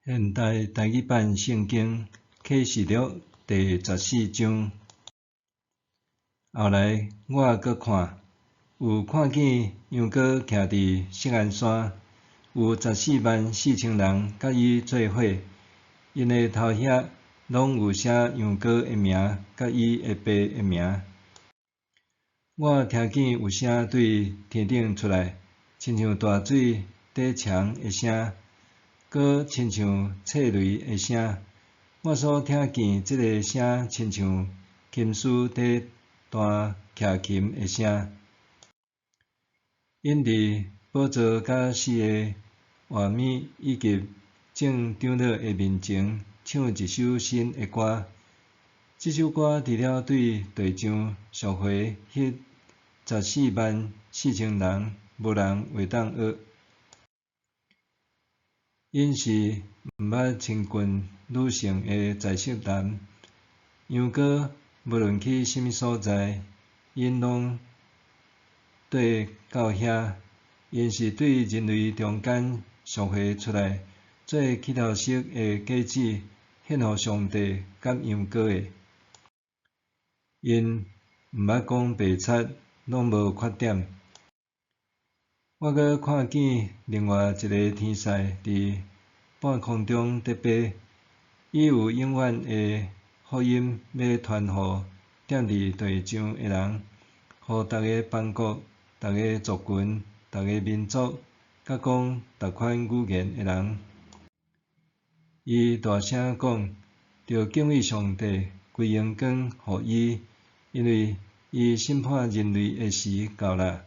現代台語版聖經啟示錄第十四章。後來我閣看，有看見羊羔徛佇錫安山，有十四萬四千人佮伊做伙，𪜶的頭額攏有寫羊羔的名佮伊的爸的名。我聽見有聲對天頂出來，親像大水底牆的聲，閣親像掣雷的聲。我所聽見這个聲，親像琴師佇彈徛琴的聲。𪜶佇寶座佮四个活物以及眾長老的面前，唱一首新的歌。這首歌除了對地上贖回彼十四萬四千人，無人會當學。𪜶是毋捌親近女性的在色男。羊羔無論去啥物所在，𪜶攏綴到遐。𪜶是對人類中間贖回出來，做披頭色的果子，獻予上帝佮羊羔的。𪜶毋捌講白賊，攏無缺點。我閣看見另外一个天使佇半空中咧飛，伊有永遠的福音欲傳予踮佇地上的人，予逐个邦國、逐个族群、逐个民族，佮講逐款語言的人。伊大聲講：著敬畏上帝，歸榮光予伊，因為伊審判人類的時到啦。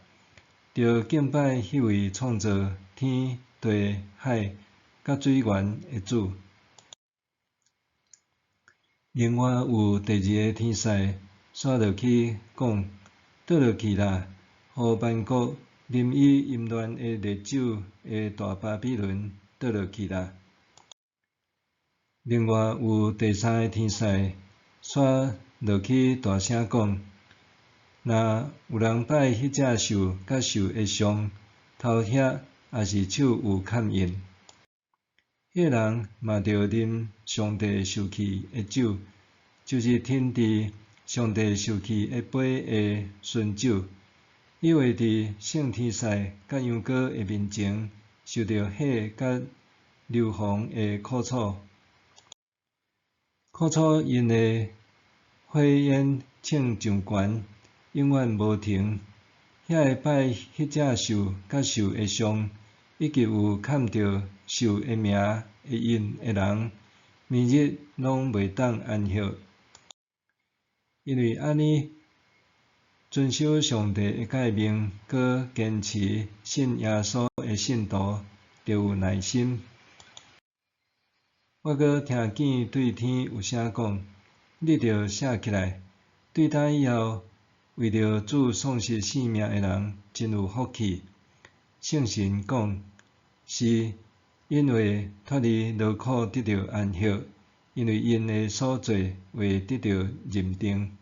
著敬拜彼位創造天地海佮水源的主。另外有第二个天使煞落去講：倒落去啦，予萬國啉伊淫亂的烈酒的大巴比倫倒落去啦。另外有第三个天使煞落去大聲講：若有人拜彼隻獸佮獸的像，頭額抑是手有崁印，彼个人嘛著啉上帝受氣的酒，就是吞佇上帝受氣的杯的醇酒。伊會佇聖天使佮羊羔的面前，受著火佮硫磺的苦楚。苦楚𪜶的火焰衝上懸，永遠無停。遐个拜彼隻獸佮獸的像，以及有崁著獸的名的印的人，暝日攏袂當安歇。因為按呢，遵守上帝的誡命，閣堅持信耶穌的信徒，著有耐心。我閣聽見對天有聲講：你著寫起來，對今以後，為著主喪失性命的人，真有福氣。聖神講：是，𪜶會脫離勞苦得著安息，因為𪜶的所做會得著認定。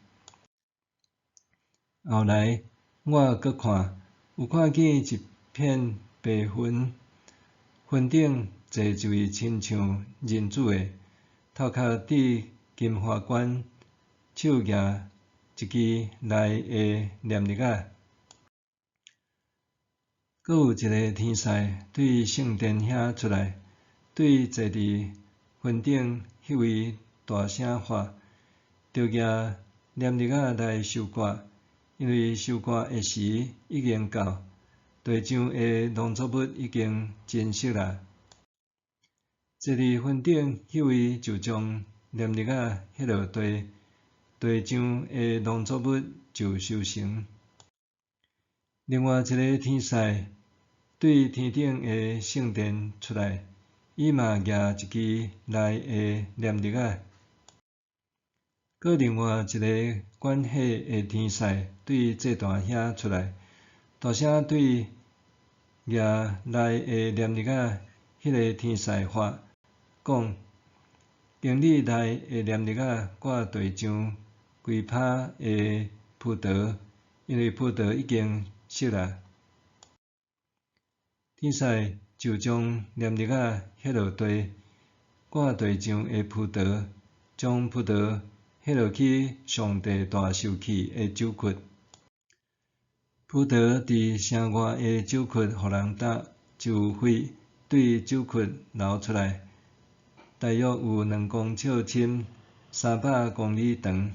後來我閣看，有看見一片白雲，雲頂坐一位親像人子的，頭殼戴金華冠，手舉一支內的量日仔。閣有一个天使對聖殿遐出來，對坐佇雲頂彼位大聲喊：著舉量日仔來收割，因為收割的時已經到，地上的農作物已經成熟啦。坐佇雲頂彼位就將量日仔彼落地，地上的農作物就收成。另外一个天使對天頂的聖殿出來，伊嘛舉一支內的量日仔。閣另外一个管火的天使對祭壇遐出來，大聲對舉內的量日仔彼个天使喊，講：經你內的量日仔割地上規葩的葡萄，因為葡萄已經熟啦。天使就將量日仔彼落地，割地上的葡萄，將葡萄彼落去上帝大受氣的酒窟。葡萄佇城外的酒窟予人打，就血對酒窟流出來，大約有2公尺深，300公里長。